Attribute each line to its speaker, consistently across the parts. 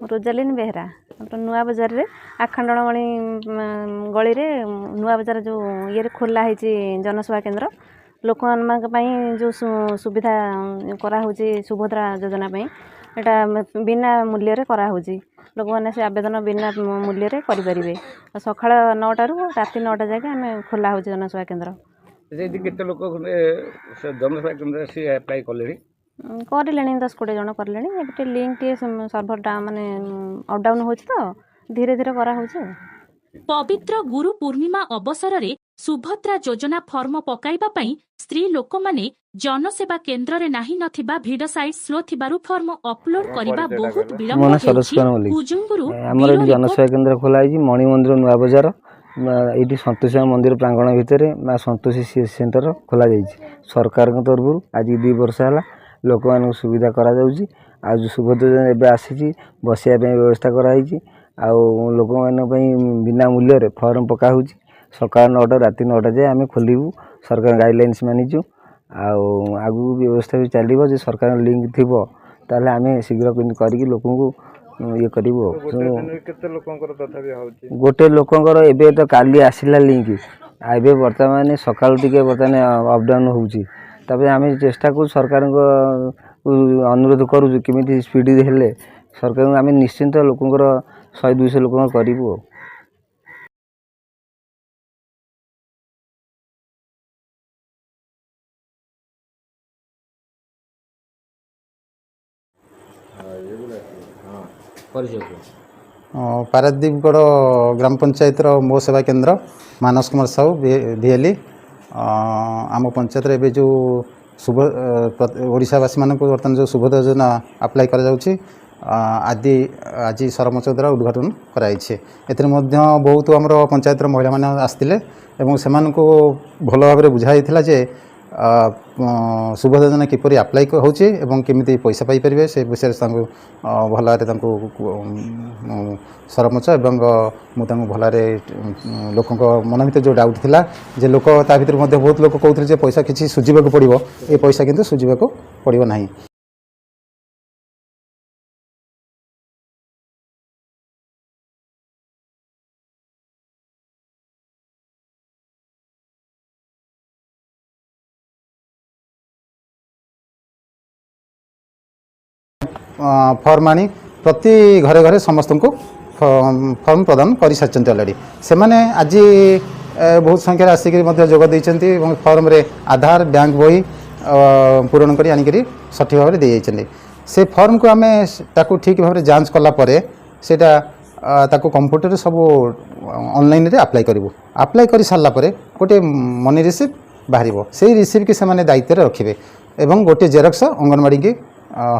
Speaker 1: ରୋଜାଲିନ ବେହେରା। ଆମର ନୂଆ ବଜାରରେ ଆଖଣ୍ଡଳମଣି ଗଳିରେ ନୂଆ ବଜାର ଯେଉଁ ଇଏରେ ଖୋଲା ହେଇଛି ଜନସେବା କେନ୍ଦ୍ର। ଲୋକମାନଙ୍କ ପାଇଁ ଯେଉଁ ସୁବିଧା କରାହେଉଛି ସୁଭଦ୍ରା ଯୋଜନା ପାଇଁ, ଏଇଟା ବିନା ମୂଲ୍ୟରେ କରାହେଉଛି। ଲୋକମାନେ ସେ ଆବେଦନ ବିନା ମୂଲ୍ୟରେ କରିପାରିବେ। ସକାଳ 9ଟାରୁ ରାତି 9ଟା ଯାଏଁ ଆମେ ଖୋଲା ହେଉଛି ଜନସେବା କେନ୍ଦ୍ର।
Speaker 2: ସେଇଠି କେତେ ଲୋକ ଖଣ୍ଡେ ସେ ଜନସେବା କେନ୍ଦ୍ରରେ ସିଏ ଆପ୍ଲାଏ କଲେଣି?
Speaker 1: କରିଲେଣି, 10-20 ଜଣ କରିଲେଣି। ଏବେ ଟିକେ ଲିଙ୍କ୍ ଟିକେ ସର୍ଭର ମାନେ ଅପ୍ ଡାଉନ୍ ହେଉଛି ତ ଧୀରେ ଧୀରେ କରାହେଉଛି ଆଉ।
Speaker 3: ପବିତ୍ର ଗୁରୁ ପୂର୍ଣ୍ଣିମା ଅବସରରେ ସୁଭଦ୍ରା ଯୋଜନା ଫର୍ମ ପକାଇବା ପାଇଁ ସ୍ତ୍ରୀ ଲୋକମାନେ ଜନସେବା କେନ୍ଦ୍ରରେ ନାହିଁ ନଥିବା ଭିଡ଼। ସାଇଟ୍ ସ୍ଲୋ ଥିବାରୁ ଫର୍ମ ଅପଲୋଡ କରିବା ବହୁତ
Speaker 4: ମୋ
Speaker 3: ବିଳମ୍ବ
Speaker 4: ନାଁ ସରୋଜ
Speaker 3: ହେଉଛି।
Speaker 4: କୁମାର ମଲ୍ଲିକ।
Speaker 3: କୁଜୁଙ୍ଗରୁ
Speaker 4: ଆମର
Speaker 3: ବ୍ୟୁରୋ
Speaker 4: ଏଠି
Speaker 3: ରିପୋର୍ଟ।
Speaker 4: ଜନସେବା କେନ୍ଦ୍ର ଖୋଲା ହେଇଛି ମଣି ମନ୍ଦିର, ନୂଆ ବଜାର। ଏଇଠି ସନ୍ତୋଷୀ ମା ମନ୍ଦିର ପ୍ରାଙ୍ଗଣ ଭିତରେ ମା ସନ୍ତୋଷୀ ସି ସେଣ୍ଟର ଖୋଲାଯାଇଛି ସରକାରଙ୍କ ତରଫରୁ। ଆଜି 2 ବର୍ଷ ହେଲା ଲୋକମାନଙ୍କୁ ସୁବିଧା କରାଯାଉଛି। ଆଉ ଯେଉଁ ସୁଭଦ୍ରା ଯୋଜନା ଏବେ ଆସିଛି, ବସିବା ପାଇଁ ବ୍ୟବସ୍ଥା କରାହେଇଛି ଆଉ ଲୋକମାନଙ୍କ ପାଇଁ ବିନା ମୂଲ୍ୟରେ ଫର୍ମ ପକା ହେଉଛି। ସକାଳ 9ଟା ରାତି 9ଟା ଯାଏ ଆମେ ଖୋଲିବୁ। ସରକାର ଗାଇଡ଼ଲାଇନ୍ସ ମାନିଛୁ ଆଉ ଆଗକୁ ବ୍ୟବସ୍ଥା ବି ଚାଲିବ। ଯେ ସରକାରଙ୍କ ଲିଙ୍କ ଥିବ, ତାହେଲେ ଆମେ ଶୀଘ୍ର କେମିତି କରିକି ଲୋକଙ୍କୁ ଇଏ କରିବୁ ଆଉ।
Speaker 5: ଗୋଟେ ଦିନରେ କେତେ ଲୋକଙ୍କର ତଥାପି ହେଉଛି?
Speaker 4: ଗୋଟେ ଲୋକଙ୍କର ଏବେ ତ କାଲି ଆସିଲା ଲିଙ୍କ। ଆଉ ଏବେ ବର୍ତ୍ତମାନ ସକାଳୁ ଟିକେ ବର୍ତ୍ତମାନ ଅପଡାଉନ୍ ହେଉଛି। ତାପରେ ଆମେ ଚେଷ୍ଟା କରୁଛୁ, ସରକାରଙ୍କ ଅନୁରୋଧ କରୁଛୁ, କେମିତି ସ୍ପିଡ଼ ହେଲେ ସରକାରଙ୍କୁ ଆମେ ନିଶ୍ଚିନ୍ତ ଲୋକଙ୍କର 100-200 ଲୋକଙ୍କର କରିବୁ ଆଉ।
Speaker 2: ପରିଚୟ କୁହ।
Speaker 6: ପାରାଦ୍ୱୀପଗଡ଼ ଗ୍ରାମ ପଞ୍ଚାୟତର ମୋ ସେବା କେନ୍ଦ୍ର, ମାନସ କୁମାର ସାହୁ, ଭିଏଲି। ଆମ ପଞ୍ଚାୟତରେ ଏବେ ଯେଉଁ ଶୁଭ ଓଡ଼ିଶାବାସୀମାନଙ୍କୁ ବର୍ତ୍ତମାନ ଯେଉଁ ସୁଭଦ୍ରା ଯୋଜନା ଆପ୍ଲାଏ କରାଯାଉଛି, ଆଦି ଆଜି ସରପଞ୍ଚ ଦ୍ୱାରା ଉଦ୍ଘାଟନ କରାଯାଇଛି। ଏଥିରେ ମଧ୍ୟ ବହୁତ ଆମର ପଞ୍ଚାୟତର ମହିଳାମାନେ ଆସିଥିଲେ ଏବଂ ସେମାନଙ୍କୁ ଭଲ ଭାବରେ ବୁଝା ଯାଇଥିଲା ଯେ ସୁଭଦ୍ରା ଯୋଜନା କିପରି ଆପ୍ଲାଏ ହେଉଛି ଏବଂ କେମିତି ପଇସା ପାଇପାରିବେ, ସେ ବିଷୟରେ ତାଙ୍କୁ ଭଲ ଭାବରେ ତାଙ୍କୁ ସରପଞ୍ଚ ଏବଂ ମୁଁ ତାଙ୍କୁ ଭଲରେ ଲୋକଙ୍କ ମନ ଭିତରେ ଯେଉଁ ଡାଉଟ୍ ଥିଲା ଯେ ଲୋକ ତା ଭିତରୁ ମଧ୍ୟ ବହୁତ ଲୋକ କହୁଥିଲେ ଯେ ପଇସା କିଛି ସୁଝିବାକୁ ପଡ଼ିବ, ଏ ପଇସା କିନ୍ତୁ ସୁଝିବାକୁ ପଡ଼ିବ ନାହିଁ। ଫର୍ମ ଆଣି ପ୍ରତି ଘରେ ଘରେ ସମସ୍ତଙ୍କୁ ଫର୍ମ ପ୍ରଦାନ କରିସାରିଛନ୍ତି ଅଲରେଡ଼ି। ସେମାନେ ଆଜି ବହୁତ ସଂଖ୍ୟାରେ ଆସିକରି ମଧ୍ୟ ଯୋଗ ଦେଇଛନ୍ତି ଏବଂ ଫର୍ମରେ ଆଧାର, ବ୍ୟାଙ୍କ ବହି ପୂରଣ କରି ଆଣିକରି ସଠିକ୍ ଭାବରେ ଦେଇଯାଇଛନ୍ତି। ସେ ଫର୍ମକୁ ଆମେ ତାକୁ ଠିକ୍ ଭାବରେ ଯାଞ୍ଚ କଲା ପରେ ସେଇଟା ତାକୁ କମ୍ପ୍ୟୁଟରରେ ସବୁ ଅନଲାଇନରେ ଆପ୍ଲାଏ କରିବୁ। ଆପ୍ଲାଏ କରି ସାରିଲା ପରେ ଗୋଟିଏ ମନି ରିସିପ୍ଟ ବାହାରିବ। ସେଇ ରିସିପ୍ଟକି ସେମାନେ ଦାୟିତ୍ୱରେ ରଖିବେ ଏବଂ ଗୋଟିଏ ଜେରକ୍ସ ଅଙ୍ଗନବାଡ଼ିକି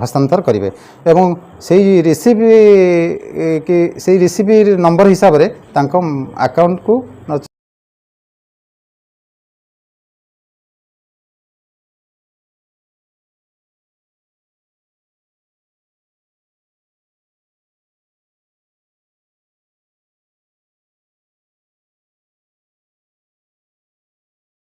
Speaker 6: ହସ୍ତାନ୍ତର କରିବେ ଏବଂ ସେଇ ରିସିପ୍ଟ କି ସେଇ ରିସିପ୍ଟ ନମ୍ବର ହିସାବରେ ତାଙ୍କ ଆକାଉଣ୍ଟକୁ